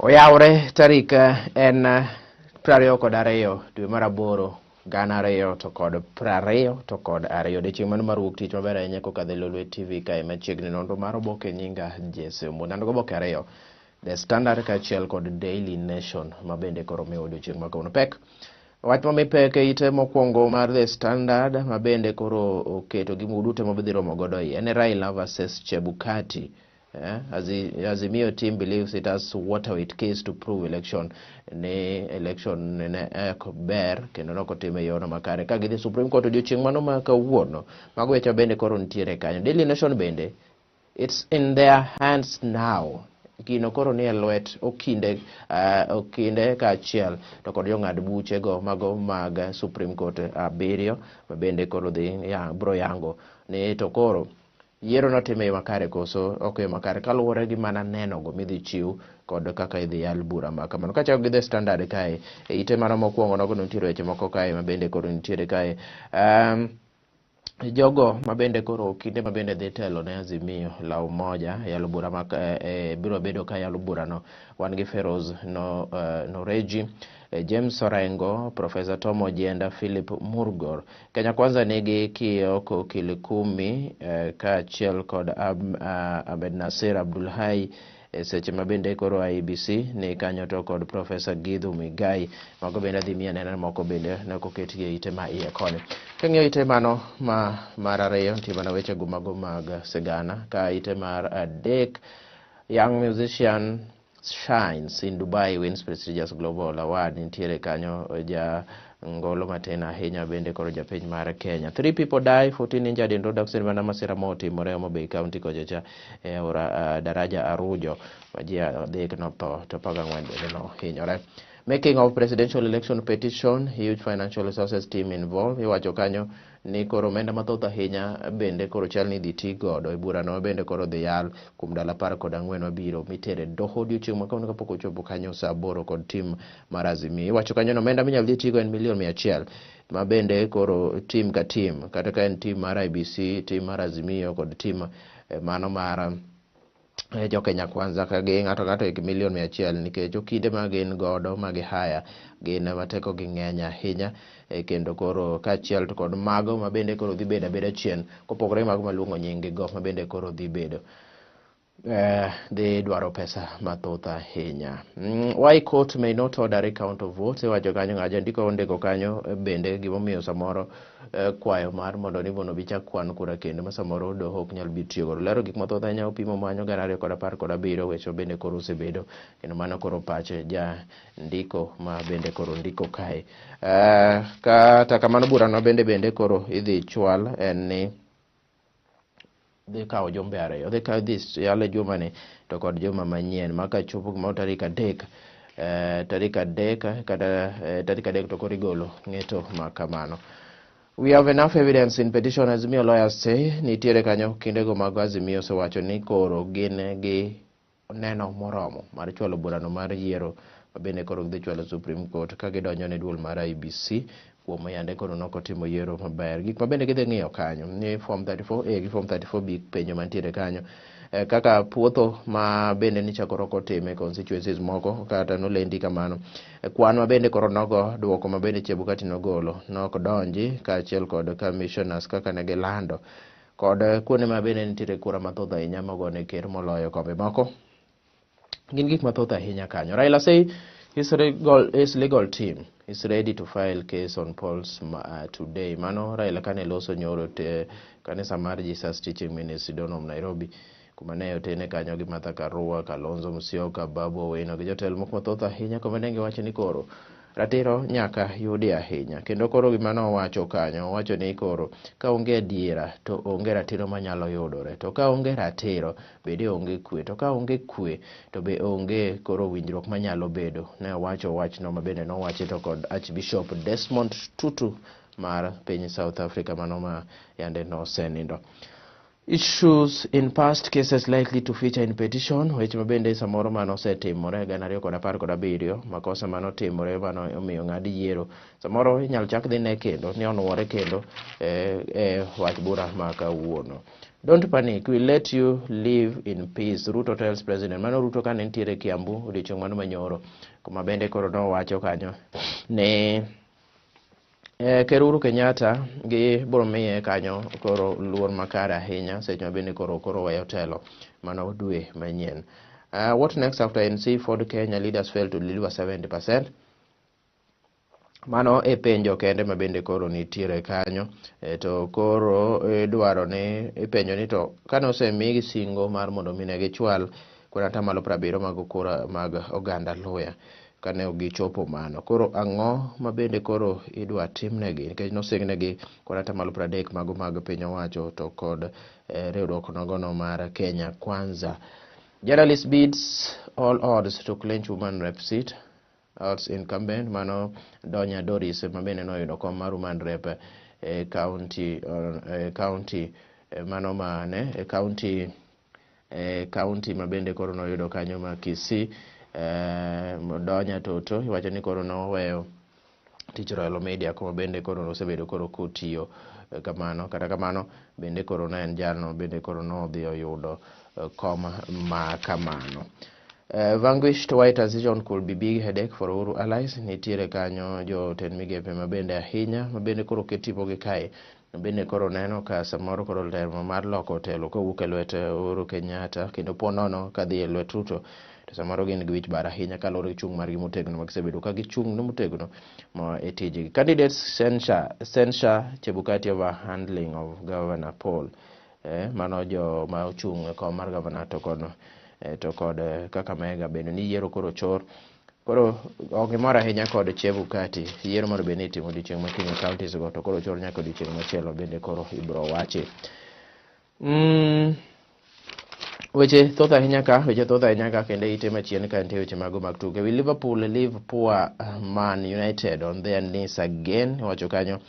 Oyawre tarik en 22 dwe mar aboro 2022, odiechieng' mano mar wuok tich maber ahinya kokadho e Lolwe TV kae machiegni. Nonro mar oboke nyinga Jesse Omondi. An goboke ariyo, The Standard kaachiel kod Daily Nation, ma bende koro miyo odiechieng' ma kawuono pek. Wach mami pek e ite mokwongo mar The Standard ma bende koro oketo gi duto mabidhi romo godo iye en Raila versus Chebukati. Azimio team believes it has watertight case to prove election ni election ne ok ber kendo ne ok otim e yorno makare ka gidhi Supreme Court odiochieng' mano ma kawuono. Mago weche bende koro nitiere kanyo. Daily Nation bende, it's in their hands now. Gino koro nie lwet okinde kaachiel to kod jong'ad buchego mago mag Supreme Court abiriyo ma bende koro dhi ya, bro yango ni to koro yiero notim e yo makare koso ok e yo makare kaluwore gi mana nenogo midhi chiw kod kaka idhi yal bura ma kamano. Kachako gi The Standard kae e ite mano mokwongo nogo nitiere weche moko kae ma bende koro nitiere kae. Jogo mabende koro okinde mabende dhi telo ne Azimio la Umoja yalo bura ma biro bedo ka yalo burano, wan gi Feroz no, Noreji, James Orengo, Professor Tom Ojienda, Philip Murgor. Kenya Kwanza nigi Kioko Kilikumi kaachiel kod Ahmed Nasir Abdulhai, e seche ma bende koro IEBC ni kanyo to kod Professor Githu Muigai. Mago bende adhi miyo anena moko bende ne ok oketgi e ite ma iye koni. Kang'iyo ite mano ma mar ariyo, nitie mana weche go mago mag sigana. Ka ite mar adek, young musician shines in Dubai, wins prestigious global award. Nitiere kanyo ja ngolo matin ahinya bende koro japiny mar Kenya. Three people die, 14 injured in road accident, mana masira motimore Homa Bay County kocha cha e aora daraja Arujo ma ji adek notho to 14 bende nohinyore. Making of presidential election petition, huge financial resources team involved. Iwacho kanyo ni koro omenda mathoth ahinya bende koro chal ni idhi ti godo e burano bende koro dhi yal kuom ndalo 14 mabiro mitere doho odiochieng' ma kawuono kapok ochopo kanyo saa 8 kod tim mar Azimio. Iwacho kanyo ni omenda minyal dhi tigo en milion 100 ma bende koro tim ka tim, kata ka en tim mar IEBC, tim mar Azimio kod tim mano mar jo Kenya Kwanza, ka gi ng'ato ng'ato e milion 100, nikech okinde ma gin godo ma gi haya gin mateko gi ng'eny ahinya, kendo koro kaachiel to kod mago ma bende koro dhi bedo abeda chien kopogore gi mago maluongo nying gi go ma bende koro dhi bedo dhi dwaro pesa mathoth ahinya. Why court may not order recount of votes, iwacho kanyo ng'a jandiko ondiko kanyo bende gimomiyo samoro kwayo mar mondo ni mondo bichak kwan kura kendo ma samoro doho ok nyal bi tiyo godo. Lero gik mathoth ahinya opimo manyo 2017 weche bende koro osebedo kendo mano koro pache ja ndiko ma bende koro ndiko kae. Kata kamano burano bende koro idhi chwal en ni dhi kawo jumbe ariyo, dhi kawo dhi yale juma ni to kod juma manyien ma kachopo gimoro tarik 3, tarik 3 kata tarik 3 to koro igolo ng'eto ma kamano. We have enough evidence in petition, Azimio lawyers say. Nitiere kanyo kindego mag Azimio osewacho ni koro gin gi neno moromo mar chwalo burano mar yiero ma bende koro gidhi chwalo Supreme Court ka gidonjo ne duol mar IEBC kuom yande koro nokotimo yiero maber. Gik ma bende gidhi ng'iyo kanyo ni form 34A gi form 34B, penjo mantiere kanyo kaka puotho ma bende nichako rok otime constituencies moko kata nolendi kamano, kwan ma bende koro nogo duoko ma bende Chebukati nogolo nok donji kaachiel kod commissioners kaka ne gilando kod kuonde ma bende nitiere kura mathoth ahinya mogone ker moloyo kombe moko. Gin gik mathoth ahinya kanyo. Raila say his legal team is ready to file case on polls today. Mano Raila kane loso nyoro te kanisa mar Jesus Teaching Ministry Donholm, Nairobi, kuma ne otene kanyo gi Martha Karua, Kalonzo Musyoka, Babu Owino gi jotelo moko mathoth ahinya, kuma ne giwacho ni koro ratiro nyaka yudi ahinya. Kendo koro gima nowacho kanyo, owacho ni koro ka onge adiera to onge ratiro manyalo yudore, to ka onge ratiro bende onge kwe, to ka onge kwe to be onge koro winjruok manyalo bedo. Ne owacho wachno ma bende nowachi to kod Archbishop Desmond Tutu mar piny South Africa mano ma yande nosenindo. Issues in past cases likely to feature in petition, weche ma bende samoro mano osetimore 2017, makosa manotimore mano omiyo ng'ad yiero samoro inyalo chak dhi ne kendo ni onuore kendo e wach bura ma kawuono. Don't panic, we let you live in peace. Ruto tells president. Mano Ruto kane nitiere Kiambu odiochieng' mano manyoro. Kuma bende koro nowacho kanyo ne Ker Uhuru Kenyatta gi biro miye kanyo koro luor makare ahinya seche ma bende koro weyo telo mano dwe manyien. What next after NC Ford Kenya leaders fail to deliver 70%? Mano e penjo kende ma bende koro nitiere kanyo to koro idwaro ni ipenjo ni to kane osemigi singo mar mondo mi ne gichwal kwan 70% mag kura mag oganda Luhya kane ok gichopo mano. Koro ang'o ma bende koro idwa timnegi nikech nosingnegi kwan 30% mago mag piny owacho to kod riwruok nogono mar Kenya Kwanza. Journalist beats all odds to clinch woman rep seat. Odds incumbent mano Donya Doris ma bende noyudo kom mar woman rep e county mano mane e county ma bende koro noyudo kanyo ma Kisii. Donya Toto iwacho ni koro noweyo tich Royal Media kuma bende koro nosebedo koro kotiyo kamano. Kata kamano bende koro ne en jalno bende koro nodhi oyudo kom ma kamano. Vanquished white transition could be big headache for Uhuru allies. Nitiere kanyo jotend migepe mabende ahinya mabende koro ket tipogi kae bende koro neno ka samoro koro temo mar loko telo kowuok e lwet Uhuru Kenyatta kendo po nono kadhi e lwet Ruto to samoro gin gi wich bar ahinya kaluwore gi chung' margi motegno ma gisebedo ka gichung' motegno mo e tijgi. Candidates censure Chebukati over handling of Governor Paul. Mano jo ma ochung' e kom mar governor to kod Kakamega bende ni yiero koro chor. Koro ok gimor ahinya kod Chebukati. Yiero mondo bed ni itimo odiochieng' ma kiny e counties go to koro chor nyaka odiochieng' machielo bende koro ibro wachi. Weche thoth ahinya ka, weche thoth ahinya ka kendo ite machien ka nitie weche mago mag tuke. Will Liverpool leave poor Man United on their knees again? Iwacho kanyo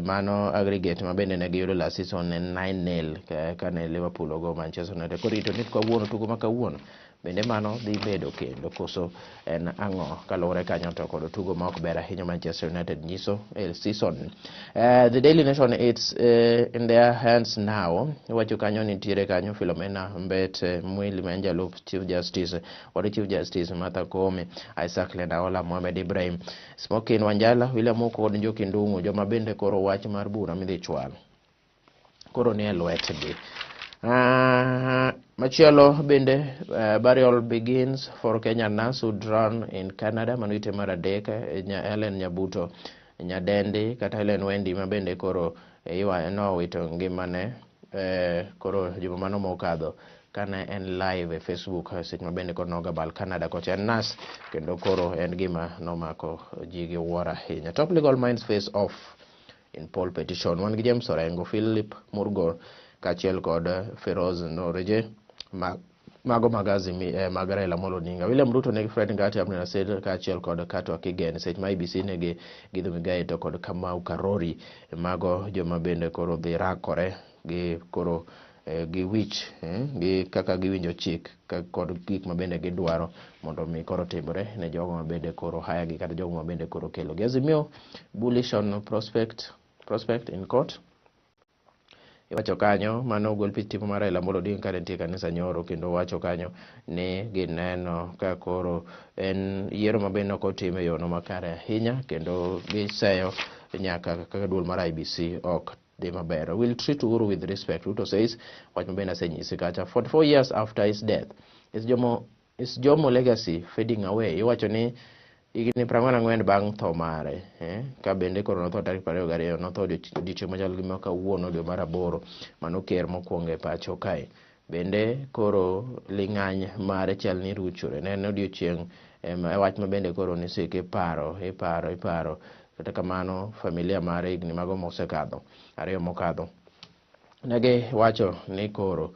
mano aggregate ma bende ne giyudo last season ne 9-0 kane Liverpool ogo Manchester United. Koro rito ni kawuono tugo ma kawuono bende mano dhi bedo kendo koso en ang'o kaluwore kanyo to kod tugo ma ok ber ahinya Manchester United nyiso e season. The Daily Nation, it's in their hands now. Iwacho kanyo nitiere kanyo Philomena Mbete Mwili ma en jalup Chief Justice od Chief Justice Martha Koome, Isaac Lenaola, Mohamed Ibrahim, Smokin Wanjala, William Moko kod Njoki Ndung'u joma bende koro wach mar bura midhi chwal koro nie lwetgi. Machielo bende burial begins for Kenyan nurse who drowned in Canada. Mano ite mar adek Helen Nyabuto Nyadendi kata Helen Wendy ma bende koro nowito ngimane koro juma mano mokadho kane en live e Facebook seche ma bende koro nogabal Canada kocha en nurse kendo koro en gima nomako ji gi wuoro ahinya. Top legal minds face off in poll petition. Wan gi James Orengo, Philip Murgor kaachiel kod Feroz Noreje mago mag Azimio mag Raila Amolo Odinga. William Ruto nigi Fred Ngati, Abner Asel kaachiel kod Katwa Kigen. Seche ma IEBC nigi Githu Muigai to kod Kamau Karori. Mago joma bende koro dhi rakore gi koro gi wich gi kaka giwinjo chik kod gik ma bende gidwaro mondo mi koro timore ne jogo ma bende koro haya gi kata jogo ma bende koro kelo gi. Azimio bullish on prospect in court. Iwacho kanyo mano ogol pich tipo mar Raila Amolo Odinga kane nitie e kanisa nyoro kendo wacho kanyo ni gineno ka koro en yiero ma bende ok otim e yono makare ahinya kendo giseyo nyaka kaka duol mar IEBC ok dhi maber. Will treat Uhuru with respect, Ruto says. Wach ma bende asenyisi kacha. 44 years after his death, is Jomo legacy fading away? Iwacho ni higni 44 bang' tho mare ka bende koro notho tarik 22 notho odiochieng' machal gi ma kawuono dwe mar aboro mano ker mokwongo e pacho kae bende koro ling'any mare chal ni ruchore ne en odiochieng' wach ma bende koro nisiko iparo iparo iparo kata kamano familia mare higni mago mosekadho ariyo mokadho negi wacho ni koro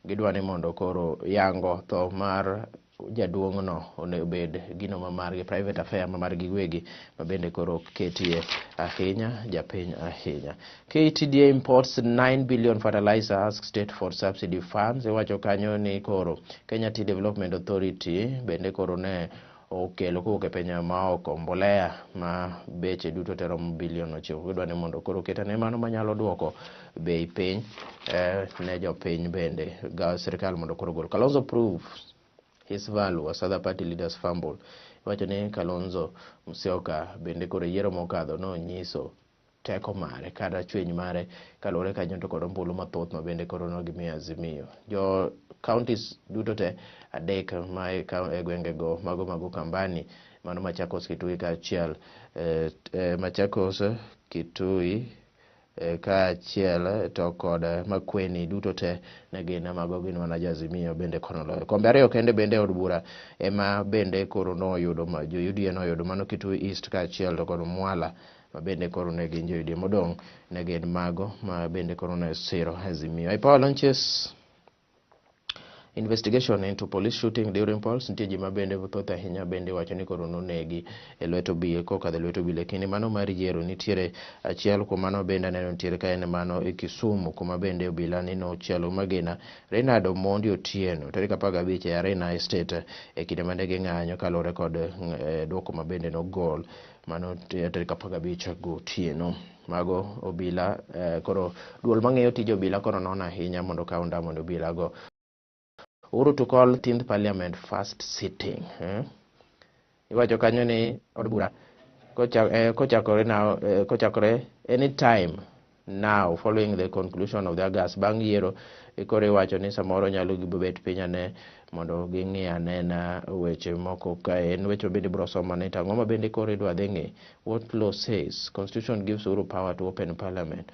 gidwa ni mondo koro yango tho mar jaduong' no onego bed gino ma margi private affair ma margi giwegi ma bende koro ok ketie ahinya japiny ahinya. KTDA imports 9 billion fertilizer, ask state for subsidy funds. Iwacho kanyo ni koro Kenya Tea Development Authority bende koro ne okelo kowuok e piny maoko mbolea ma beche duto te romo bilion 9. Gidwa ni mondo koro oket ane mano manyalo duoko bei piny ne jopiny bende ga sirikal mondo koro ogol. Kalonzo proves his value as other party leaders fumble. Iwacho ni Kalonzo Musyoka bende koro yiero mokadho nonyiso teko mare kata chweny mare kaluwore kanyo to kod ombulu mathoth ma bende koro nogimiyo Azimio. Jo counties duto te adek ma e gwengego mago mag Ukambani, mano Machakos, Kitui kaachiel Machakos, Kitui kaachiel to kod Makueni duto te ne gin mago gin mana jo Azimio bende kono loyo. Kombe ariyo kende bende e od bura ema bende koro noyudo jo UDA noyudo mano Kitui East kaachiel to kod Mwala ma bende koro ne gin jo UDA modong' ne gin mago ma bende koro ne siro Azimio. IPOA launches investigation into police shooting during polls. Nitie ji ma bende thoth ahinya bende wacho ni koro nonegi e lwet obila kokadho e lwet obila. Kinde mano mar yiero nitiere achiel kuom mano bende aneno nitiere ka en mano e Kisumu kuma bende obila ni nochielo magina Reynard Omondi Otieno tarik 15 e Arena Estate e kinde mane ging'anyo kaluwore kod duoko ma bende nogol mano tarik 15 gotieno. Mago obila koro duol mang'iyo tij obila koro nono ahinya mondo okaw ndamo ne obila go. Uhuru to call 13th Parliament first sitting. Iwacho kanyo ni od bura kochakore now, kochakore anytime now following the conclusion of the August bang' yiero koro iwacho ni samoro nyalo gibet piny ane mondo ging'i anena weche moko ka en weche bende biro somo ni to ang'o ma bende koro idwa dhi ng'i. What law says constitution gives Uhuru power to open parliament.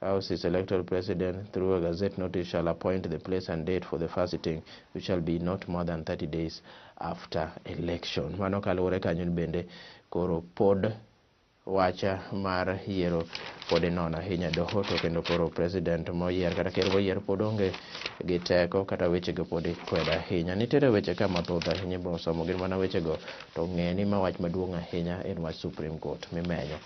House is elected president through a gazette notice shall appoint the place and date for the first sitting, which shall be not more than 30 days after election. Mano kaluwore kanyo bende koro pod wacha mar yiero pod inono ahinya doho to kendo koro president moyier kata ker moyier pod onge gi teko kata wechego pod ikwedo ahinya. Nitiere weche ka mathoth ahinya ibiro somo gin mana wechego to ng'e ni ma wach maduong' ahinya en wach Supreme Court mimenyo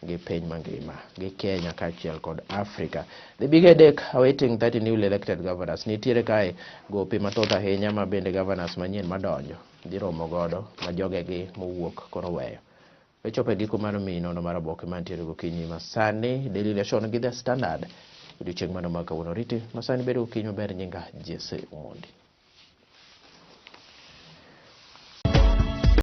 gi piny mangima gi Kenya kaachiel kod Africa. The big headache awaiting 30 newly elected governors. Nitiere kae gope mathoth ahinya ma bende governors manyien madonjo dhi romo godo ma jogegi mowuok koro weyo. Wachopo e giko mar minono mar oboke mantiere gokinyi masani Daily Nation gi The Standard. Odiochieng' mano ma kawuono riti masani bedo gokinyi maber nyinga Jesse Omondi.